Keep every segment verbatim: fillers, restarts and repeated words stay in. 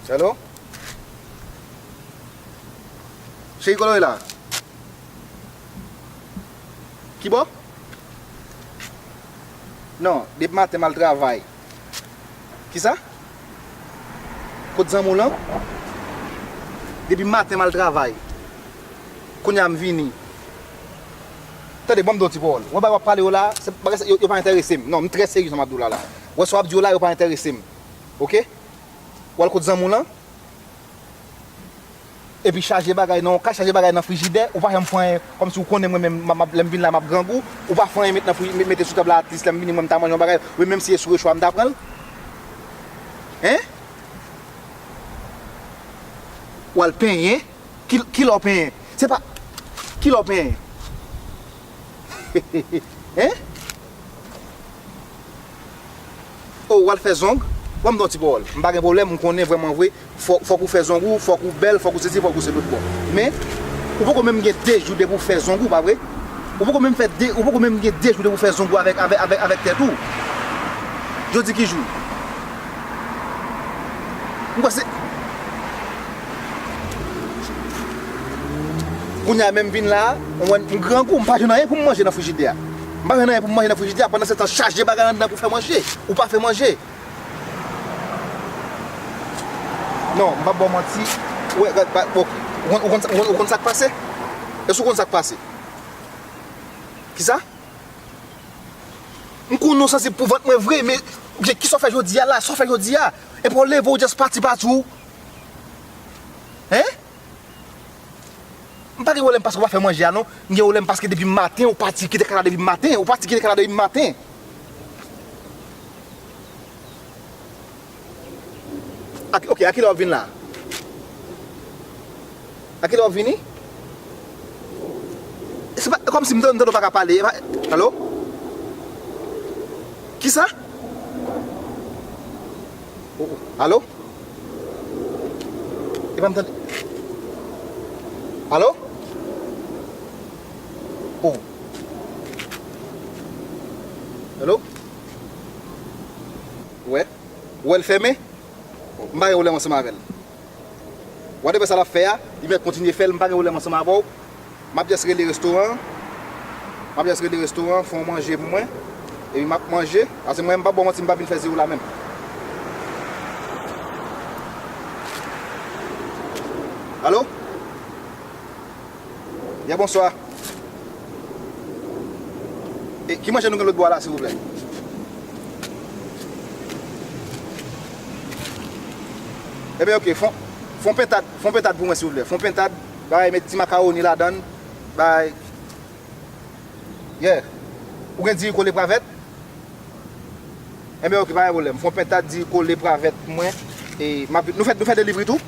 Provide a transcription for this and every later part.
Hello? Cheri, kote w ye la? Ki bò? Non, depi maten m al travay. Kisa? Kot zanmi w lan? Depi maten m al travay. Kounye a m vini. Tande, ban m di w ti pawòl. Wè bagay w ap pale yo la, se bagay sa, yo, yo pa enterese m. Non, m trè serye sa m ap di w la la. Wè sa w ap di yo la, yo pa enterese m. Oke? W al kot zanmi w lan, epi chaje bagay nan yon kay, chaje bagay nan frijidè, ou pa janm fè anyen, kòmsi w konnen mwen menm, m ap, m ap, lè m vin la, m ap grangou, ou pa fè anyen met nan friji-, mete sou tab la, atlis lè m vini, mwen m ta manje yon bagay, wi, menm si e sou recho a, m ta pran l. Hein? W al penyen? Ki, ki lè w penyen? Se pa, ki lè w penyen? Hein? Oh, w al fè zong? Ban m di w yon ti pawòl. M pa gen pwoblèm, m konnen vrèman vre. Fò, fòk ou fè zong ou, fòk ou bèl, fòk ou sesi, fòk ou se lòt bò. Men, ou poko menm gen de jou depi w fè zong ou, pa vre? Ou poko menm fè de, ou poko menm gen de jou depi w fè zong ou avèk, avèk, avèk, avèk tèt ou. Jodi ki jou? M kwè se Kounye a menm vin la, mwen, m grangou, m pa jwenn anyen pou m manje nan frijidè a. M pa jwenn anyen pou m manje nan frijidè a, pandan se tan chaje bagay anndan pou fè manje. Ou pa fè manje. Non, m p ap ba w manti. Ou wè, gad, ba, ok. Ou konn, ou konn, ou konn, ou konn sa k pase? Èske ou konn sa k pase? Kisa? M konn ou sansib pou vant mwen vre, men, ok, kisa w fè jodi a la? Sa w fè jodi a? Epi w leve, w just pati, pati w. Hein? M pa gen pwoblèm paske w pa fè manje a non. M gen pwoblèm paske depi maten ou pati kite kay la depi maten. Ou pati kite kay la depi maten. A, ok, a kilè w ap vin la? A kilè w ap vini? Se pa kòmsi m tande w pa ka pale. E pa, alo? Kisa? Oh, oh. Alo? E pa m tande. Alo? Oh. Alo? Wè? Wè l fèmen? M pa gen pwoblèm ansanm avè l. Whatever sa l ap fè a, li mèt kontinye fè l, m pa gen pwoblèm ansanm avè w. M ap just rele restoran an. M ap just rele restoran an, fè yon manje pou mwen. Epi m ap manje. Paske mwen, m p ap ba w manti, m p ap vin fè zero la menm. Alo? Ya, bonswa. E, ki manje nou gen lòt bò a la, silvouplè? Ebyen, ok, fon, fon pentad, fon pentad pou mwen, silvouplè. Fon pentad, bay, met ti makawoni ladan l, bay. Yeah. Ou gen diri kole pravèt? Enben, ok, pa gen pwoblèm. Fè yon pentad diri kole pravèt pou mwen. E, m ap, nou fè, nou fè delivri tou?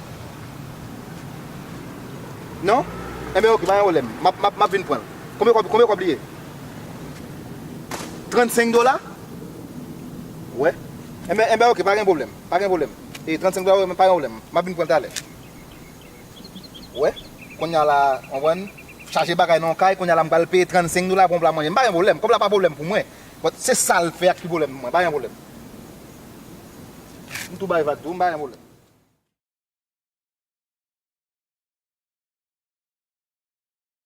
Non? Enben, ok, pa gen pwoblèm. M ap, m ap, m ap vin pran l. Konbyen kòb, konbyen kòb li ye? Trannsenk dola? Wè. Enben, enben, ok, pa gen pwoblèm. Pa gen pwoblèm. E, trannsenk dola, wè, men pa gen pwoblèm. M ap vin pran l talè. Wè, kounye a la, w konprann? Chaje bagay nan yon kay, kounye a la m pral peye trannsenk dola pou yon pla manje. M pa gen pwoblèm, kòb la pa pwoblèm pou mwen. But se sa l fè a ki pwoblèm pou mwen, pa gen pwoblèm. M tou bay vag tou, m pa gen pwoblèm.